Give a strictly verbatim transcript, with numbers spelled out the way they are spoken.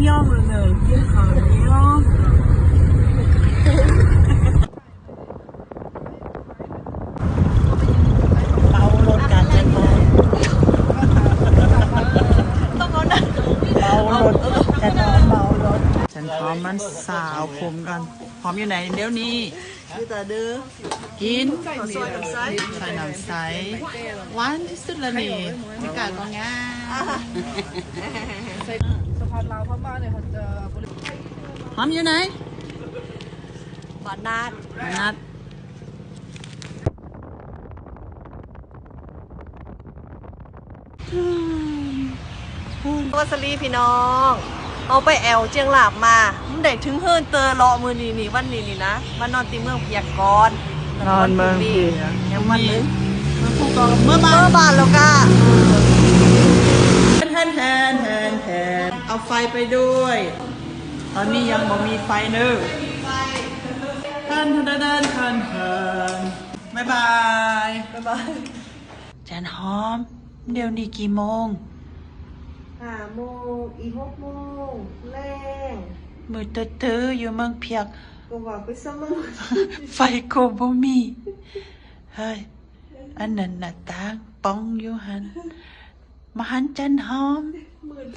ย่องเลยเนอะกินข้าวเหนียว เมารถกันจันหอม ต้องเอาหน้า เมารถจันหอม เมารถ จันหอมมันสาวผมกัน หอมอยู่ไหนเดี๋ยวนี้ คือแต่เด้อ กิน ข้าวซอยน้ำใส ใส่น้ำใส หวานที่สุดละนี่ ไม่กล้าก็ง่าย สะพานลาวพม่าเนี่ยเขาจะ หอมอยู่ไหน บานาด บานาด วัสลีพี่น้อง เอาไปแอวเจียงหลาบมา มันได้ถึงเฮิร์นเตอร์เลาะมือนี่นี่วันนี้นี่นะ มานอนที่เมืองเพียกก่อน นอนเมืองเพียก ยังวันหนึง เมืองภูเก็ต เมืองบ้าน เมืองบ้านแล้วก็ แทนแทนแทนแทน เอาไฟไปด้วย ตอนนี้ยังบ่มีไฟเนอะ แทนแทนแทนแทนแทน บ๊ายบาย บ๊ายบาย จันหอม เดี๋ยวนี้กี่โมง ห้าโมง อีหกโมง แลง มืดตื้อๆอยู่เมืองเพียก ก็ว่าไปซะมึง ไฟก็บ่มี เฮ้ย อันนั้นหน้าต่างป่องอยู่หัน มาหันจันหอม มืด